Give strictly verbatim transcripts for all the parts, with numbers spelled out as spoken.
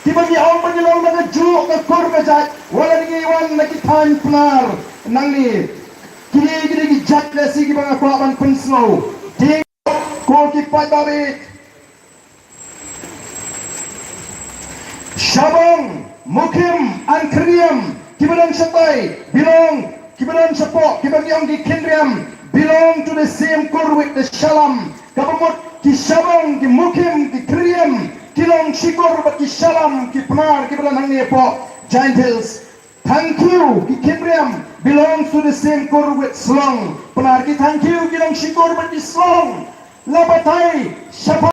Kiba ngi ong ba ngi long na kajuh ka kur ka jait, wat la ngi wan na ki thaiñ Pnar nangne. Kine, kine ki jait lehse kiba nga kwah ban pynsngew. Dei ko ki paidbah, Shabong, Mukim and Khynriam kiba don shatai belong, kiba don shapoh, kiba ngi ong ki Khynriam, belong to the same kur with the Shalam. Kaba mut ki Shabong, ki Mukim, ki Khynriam ki long shikur bad ki Shalam, ki Pnar kiba don hangne hapoh Jaintia Hills. Thangkhiew, ki Khynriam belongs to the same kur with Slong. Pnar, ki Thangkhiew ki long shikur bad ki Slong. La batai shaphang.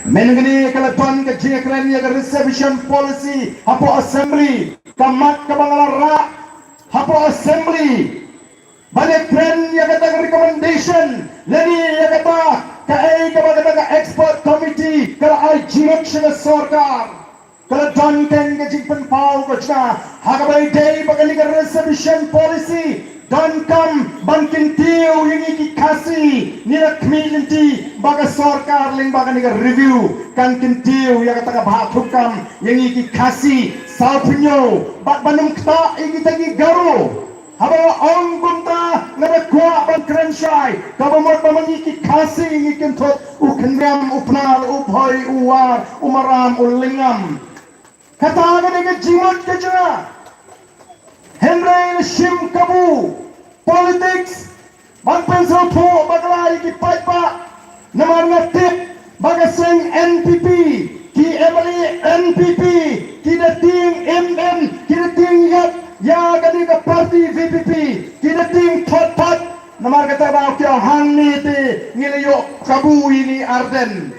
Mynne ka la don ka jingkren ïa ka reservation policy hapoh Assembly. Ka mat kaba nga la rah hapoh Assembly ban ïakren ïa kata ka recommendation lane ïa kata kaei kaba kata ka expert committee ka la ai jingmut sha ka sorkar. Ka la don kane ka jingpynpaw ka jong nga ha kaba ïadei bad kane ka reservation policy. Donkam ban kyntiew ïa ngi ki Khasi, ngi la khmih lynti ba ka sorkar lyngba kane ka review kan kyntiew ïa kata ka bhathukam ïa ngi ki Khasi. Saw pynïoh bad ban ym ktah ïa kita ki Garo. Haba nga ong kumta nga da kwah ban kren shai, kaba mut ba ma ngi ki Khasi ngi kynthup u Khynriam, u Pnar, u Bhoi, u War, u Maram, u Lyngngam. Kata ka dei ka jingmut ka jong nga. Hynrei la shim kabu politics ban pynsngewthuh bakla ïa ki paidbah. Namar nga tip ba ka seng N P P, ki M L A N P P ki da tieng im im, ki da tieng ïap ïa kane ka party V P P, ki da tieng thot thot. Namar kata ba ki ong hangne te ngi la ïoh kabu ïa i Ardent.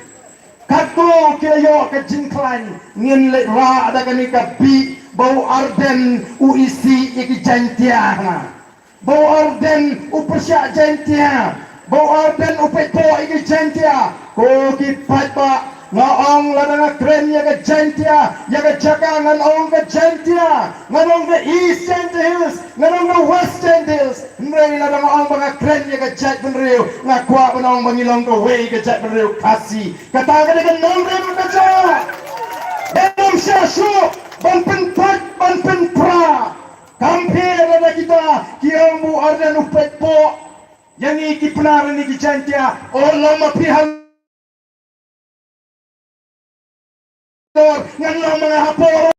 Katto ki la ïoh ka jingkhlaiñ, ngin leit rah da kane ka bih ba u Ardent u isih ïa ki Jaiñtia. Ba u Ardent u pyrshah Jaiñtia, ba u Ardent u pynpoh ïa ki Jaiñtia. Ko ki paidbah, nga ong lada nga kren ïa ka Jaiñtia, ïa ka jaka ngan ong ka Jaiñtia, ngan ong ka East Jaintia Hills, ngan ong ka West Jaintia Hills. Hynrei lada nga ong ba nga kren ïa ka jaitbynriew, nga kwah ban ong ba ngi long kawei ka jaitbynriew Khasi. Kata ka dei ka nongrim ka jong nga. Ym shah shuh ban pynpait ban pynpra. Kam pher lada kita ki ong ba u Ardent u pynpoh ïa ngi ki Pnar, ïa ngi ki Jaiñtia. O long ma phi ha ngan long ma nga hapoh.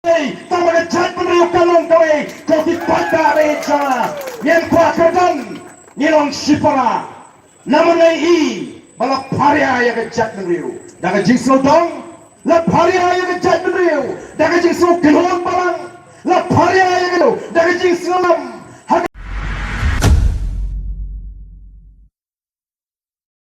Ei, tang ba ka jaitbynriew ka long kawei, ko ki paidbah ba ïeit jong nga. Ngim kwah kyrdan, ngi long shipara. Namar ngi i ba la pharia ïa ka jaitbynriew da ka jingsngewdong, la pharia ïa ka jaitbynriew da ka jingsngewkynhun balang, la pharia ïa ka da ka jingsngewlam.